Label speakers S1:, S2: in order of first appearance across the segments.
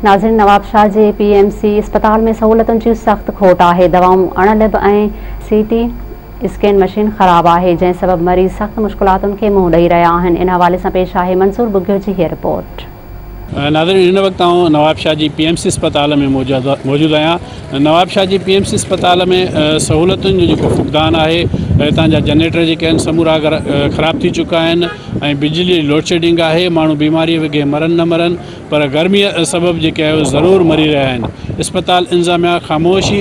S1: ناظرين نوابشاهه جي P M C اسپتال ۾ سهولتن جي سخت کوٽ آهي، دوائون اڻلڀ ۽ سي ٽي اسڪين مشين خراب آهي، جنهن سبب مريض سخت مشڪلاتن کي منهن ڏئي رهيا آهن، ان حوالي سان پيش آهي منصور ٻگهيو جي هيء رپورٽ.
S2: ناظرين هن وقت آئون نوابشاهه جي پي ايم سي اسپتال ۾ موجود آهيان، نوابشاهه جي پي ايم سي اسپتال ۾ سهولتن جو جيڪو فقدان آهي، هتان جا جنريٽر جيڪي آهن سمورا خراب ٿي چڪا آهن ۽ بجلي جي لوڊشيڊنگ آهي، ماڻهو بيماري وگهي مرن نه مرن پر گرمي سبب جيڪي آهي ضرور مري رهيا آهن، اسپتال انتظاميا خاموشي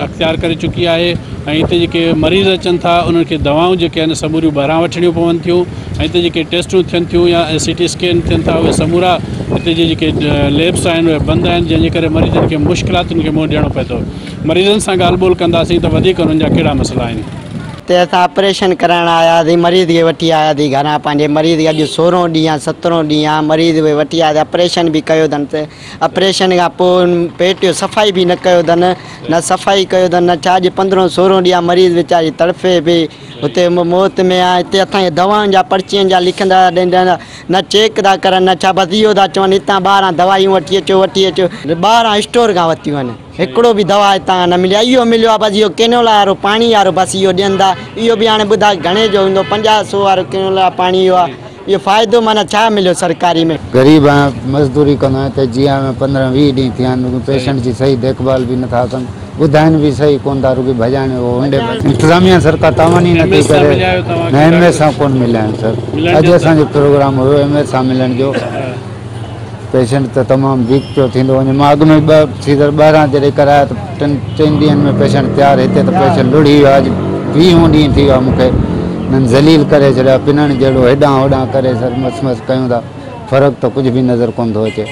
S2: اختيار ڪري چڪي آهي ۽ هتي جيڪي مريض اچن ٿا انهن کي دوائون جيڪي آهن سموريون ٻاهران وٺڻيون پون ٿيون ۽ هتي جيڪي ٽيسٽون ٿين ٿيون يا سي ٽي اسڪين ٿين ٿا اهي سمورا هتي جي جيڪي ليبس آهن اهي بند آهن جنهن جي ڪري مريضن کي مشڪلاتن کي منهن ڏيڻو پئي ٿو، مريضن سان ڳالهه ٻولهه ڪنداسين ته وڌيڪ انهن جا ڪهڙا مسئلا آهن.
S3: هتي اسان آپريشن ڪرائڻ آياسين مريض کي وٺي آياسين گهران پنهنجي مريض کي اڄ سورهون ڏينهن آ سترهون ڏينهن آ مريض کي وٺي آياسين آپريشن به ڪيو اٿن آپريشن کان پوء پيٽ جو صفائي به نه ڪيو اٿن نه صفائي ڪيو اٿن نه ڇا اڄ پندرهون سورهون ڏينهن آ مريض ويچاري تڙڦي پئي هتي موت ۾ آ هتي اسان کي دوائن جا پرچين جا لکندا ڏيندا نه چيڪ ٿا ڪرن نه ڇا بس اهو ٿا چون هتان ٻاهران دوايون وٺي اچو وٺي اچو ٻاهران اسٽور کان ورتيون آهن هڪڙو به دوا هتان کان نه ملي آهي اهو مليو آهي بس اهو ڪينولا وارو پاڻي وارو بس اهو ڏين ٿا اهو به هاڻي ٻڌاء گهڻي جو ايندو پنجاهه سو وارو ڪينولا پاڻي اهو آهي اهو فائدو معنيٰ ڇا مليو سرڪاري ۾.
S4: غريب آهيان مزدوري ڪندو آهيان هتي جي آء ۾ 15 20 ڏينهن ٿيا آهن رڳو پيشنٽ جي صحيح ديک ڀال به نٿا ڪن ٻڌائين به صحيح ڪون ٿا رڳي ڀڄائڻ اهو هنڊي انتظاميا سرڪار تعاون ئي نٿي ڪري نه ايم ايس سان ڪون مليا آهيون سر اڄ اسان جو پروگرام هيو ايم ايس سان ملڻ جو پيشنٽ ته تمام ويڪ پيو ٿيندو وڃي مان اڳ ۾ ٻه سيزر ٻاهران جڏهن ڪرايا ته ٽن چئن ڏينهن ۾ پيشنٽ تيار هتي ته پيشنٽ لڙهي ويو اڄ ويهون ڏينهن ٿي ويو آهي مون کي هنن ذليل ڪري ڇڏيو آهي پنڻ جهڙو هيڏانهن هوڏانهن ڪري سر مس مس ڪيون ٿا فرق ته ڪجهه به نظر ڪونه ٿو اچي.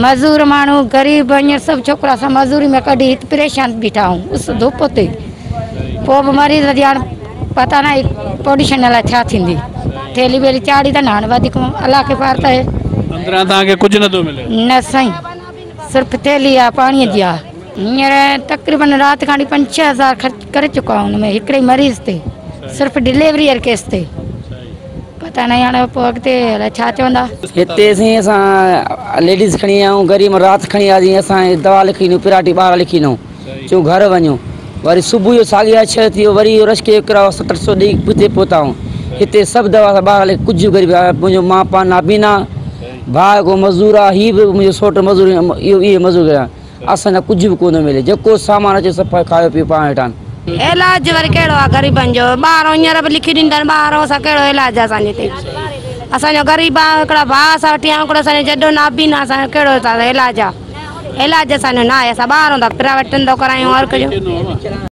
S5: مزور ماڻهو غريب هينئر سڀ ڇوڪرا اسان مزوري ۾ ڪڍي هت پريشان بيٺا آهيون اس ڌپ تي پوء به مريض جي هاڻ پتا ناهي پوڊيشن الائي ڇا ٿيندي ٿيلهي ويلي چاڙهي اٿن هاڻ وڌيڪ الله کي پار ته
S2: اندران توهان کي ڪجهه نٿو ملي؟
S5: نه سائين صرف ٿيلهي آ پاڻي جي آ هينئر تقريبن رات کان وٺي 5 6 هزار خرچ ڪري چڪا آهيون ان ۾ هڪڙي مريض تي صرف ڊليوري واري ڪيس تي پتا ناهي هاڻي پوء اڳتي الائي ڇا چوندا.
S6: هتي سائين اسان ليڊيز کڻي آيا آهيون غريب رات کڻي آياسين اسان دوا لکي ڏنو پراٽي ٻاهر لکي ڏنو چيو گهر وڃو وري صبح جو ساڳي اها شيء ٿي ويو وري اهو رشڪي جو ڪرايو 7 8 سو ڏئي هتي پهتا آهيون هتي سڀ دوا اسان ٻاهر لکي ڪجهه غريب منهنجو مان پاڻ نابينا ڀاء هڪ مزور آهي هي به منهنجو سوٽ مزور اهو اهي مزور ڪيا اسان جا ڪجهه به ڪونه ملي جيڪو سامان اچي سڀ کايو پيو پاڻ ويٺا آهن.
S5: علاج وري ڪهڙو آ غريبن جو ٻاهرون هينئر به لکي ڏيندا آهن ٻاهرون اسان ڪهڙو علاج آ اسان جي هتي اسان جو غريب آ هڪڙا ڀاء اسان وٺي آيا آهيون هڪڙو اسان جو جڏو نابين آ اسان جو ڪهڙو علاج آ علاج اسان جو نه آهي اسان ٻاهرون ٿا پرائيويٽ ڌنڌو ڪرايون هر ڪجهه.